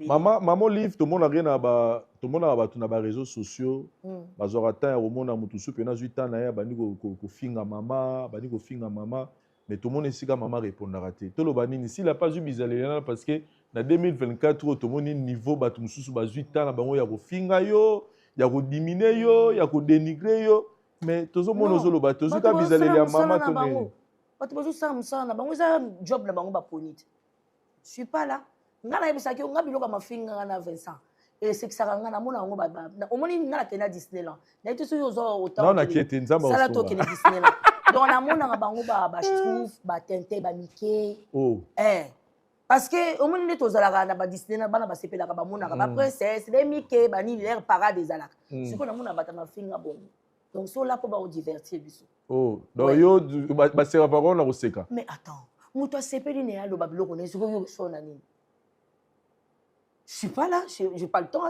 Mama, mama Olive, tomonaka ye na ba, tomonaka bato na ba réseaux sociaux bazwaka temps ya komona motu mosusu mpe nazwi temps na ye, abandi kofinga mama, abandi kofinga mama, mais tomoni esika mama répondaka te. Toloba nini? Sila mpe azwi bizaleli wana, parce que na 2024 oyo tomoni niveau bato mosusu bazwi temps na bango ya kofinga yo, ya kodiminuer yo, ya kodénigrer yo, mais tozomona ozoloba tozwi ka bizaleli ya mama to nini? Bato bazosala mosala na bango, eza job na bango, baponi te. Suis pas là. Nga nayebisaki yo, nga biloko ya mafinga, nga na Vincent esekisaka nga. Namona yango, omoni nga nakende na Disneyland, nayebi te soki ozosala to okende Disneyland. Donc namonaka bango baschtroumpf, batintin, bamike, parce que omoni nde tozalaka na badisneyland, bana basepelaka, bamonaka baprincesse, bemike, banini, lere parade ezalaka. Sikoyo namona bato mafinga bongo, donc so la mpo baodivertir biso. Oh, donc yo baseka bango na koseka. Mais attends, moto asepeli na ye, aloba biloko na ye. Sikoyo so na nini? Je suis pas là, j'ai pas le temps.